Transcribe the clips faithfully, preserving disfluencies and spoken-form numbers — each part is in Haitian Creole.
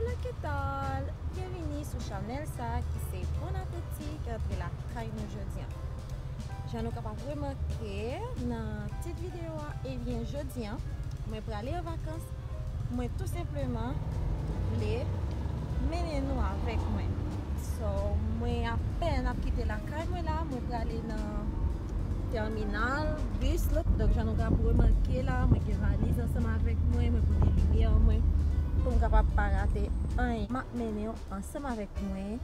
Hola, ¿qué tal? Byenvini sou chanèl sa ki se Bon Apeti ki antre lakay nou jodi a. Jan nou kapab remake nan tit videyo a, ebyen jodi a, mwen prale an vakans, mwen tou senpleman vle mennen nou avèk mwen. So, mwen apèn ap kite lakay mwen la, mwen prale nan tèminal bis la. Donk, jan nou kapab remake la, mwen gen valiz ansanm avèk mwen, mwen pote limyè mwen pou m kapab pa rate anyen. M ap mennen w ansanm avèk mwen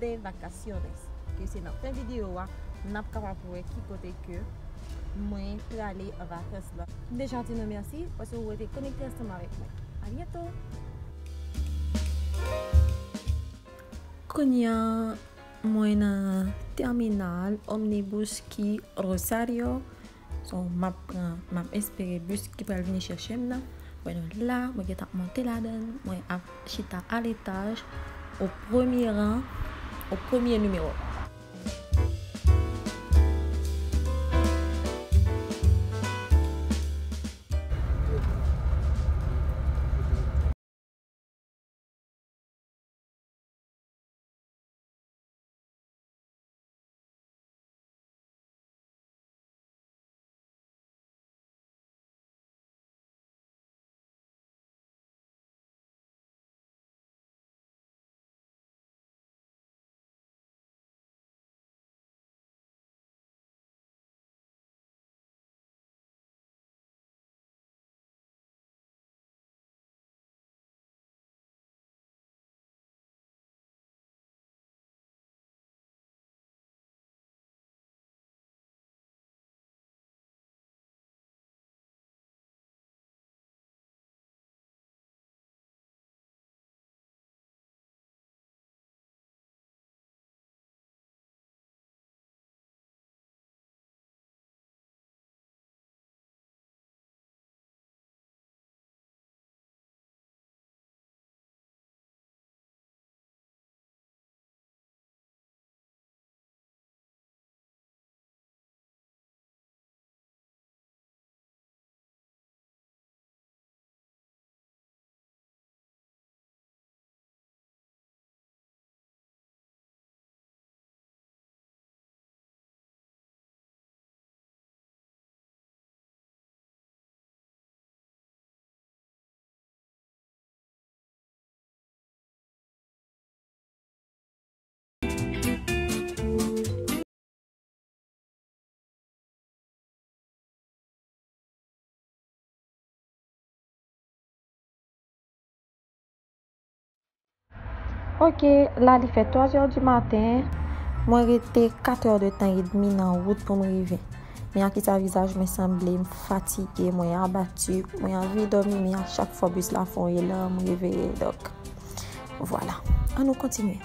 de vacaciones. Ke se nan fen videyo a, n ap kapab wè ki kote ke mwen prale an vakans la. M deja di nou mèsi paske w rete konekte ansanm avèk mwen. A byento! Kounye a, mwen nan tèminal omnibus ki Rosario. So, m ap pran, m ap espere bis ki pral vini chèche m nan. Wè nou la, mwen gentan ap monte ladan l, mwen ap chita a letaj, o premye ran, o premye nimewo. Ok, la li fè twa zè di maten. Mwen rete kat è de tan edmi nan wout pou m rive. Men a kisa vizaj mwen sanble, m fatige, mwen abati, mwen anvi dòmi, men a chak fwa bis la fè yon elan, m reveye. Donk, vwala. Ann nou kontinye.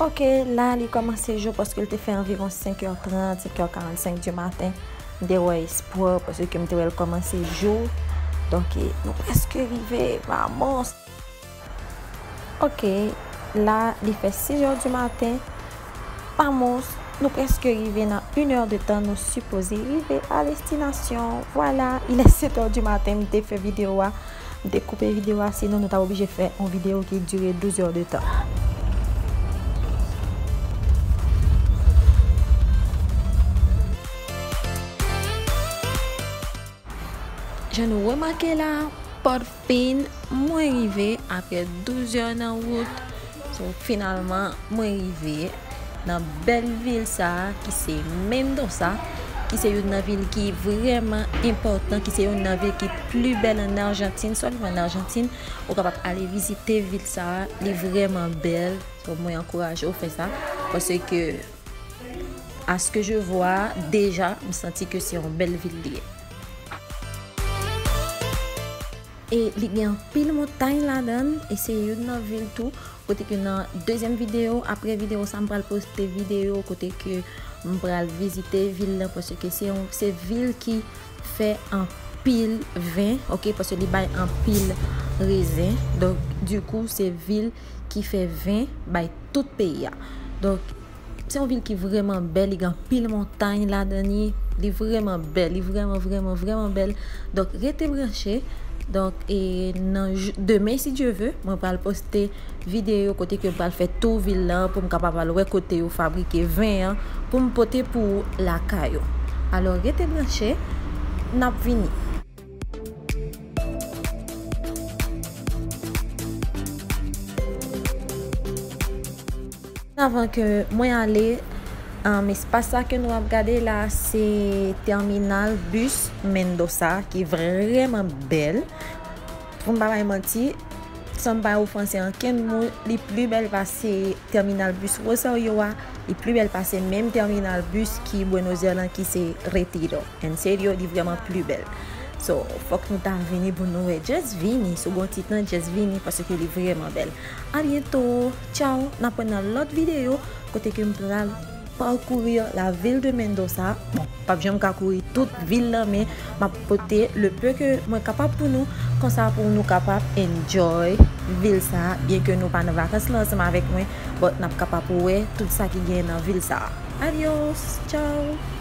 Ok, la li kòmanse jou paske l te fè anviwon senk è trant, senk è karannsenk di maten. M te wè espwa paske m te wè l kòmanse jou. Donk, nou prèske rive, vamos! Ok, la li fè sis è di maten. Vamos, nou prèske rive nan une heure de temps, nou sipoze rive a destinasyon. Vwala, il est sept heures du matin, m te fè videyo a. M te koupe videyo a, sinon nou ta oblije fè yon videyo ki dire douz è de tan. Jan nou remake la, pòtfen, mwen rive apre douz è nan wout. So, finalman, mwen rive nan bèl vil sa a, ki se Mendoza, ki se youn nan vil ki vrèman enpòtan, ki se youn nan vil ki pli bèl ann Ajantin. Si w rive ann Ajantin, ou kapab ale vizite vil sa a, li vrèman bèl. So, mwen ankouraje w fè sa, paske, à ce que je vois, deja, m santi ke se yon bèl vil li ye. E li gen anpil montay ladan l, e se youn nan vil tou, kote ke nan dezyèm videyo, apre videyo sa, m pral poste videyo kote ke m pral vizite vil lan, paske se yon, se vil ki fè anpil ven, oke, paske li bay anpil rezen. Donk, dikou, se vil ki fè ven bay tout peyi a. Donk, se yon vil ki vrèman bèl, li gen anpil montay ladan li. Li vrèman bèl, li vrèman, vrèman, vrèman bèl. Donk, rete branche. Donk, e nan jou, demen, si Dye ve, mwen pral poste videyo kote ke m pral fè tou vil lan pou m kapab al wè kote yo fabrike ven an, pou m pote pou ou lakay ou. Alò, rete branche, n ap vini. Avan ke mwen ale, um, espas sa ke nou ap gade la, se tèminal bis Mendoza ki vrèman bèl. Pou m pa bay manti, san m pa ofanse ankenn moun, li pli bèl pase tèminal bis Rosario a, li pli bèl pase menm tèminal bis ki Buenos Aires lan ki se Retiro. En serio, li vrèman pli bèl. So, fòk nou ta vini pou nou wè. Just vini, sou bon tit lan, just vini, paske li vrèman bèl. A byento, tchao, n ap wè nan lòt videyo, kote ke m pral parcourir la ville de Mendoza. Bon, p ap janm ka kouri tout vil lan, men m ap pote le peu ke mwen kapab pou nou. Konsa pou nou kapab enjoy vil sa, byen ke nou pa nan vakans lan ansanm avèk mwen, but n ap kapab wè tout sa ki gen nan vil sa. Adios, tchao.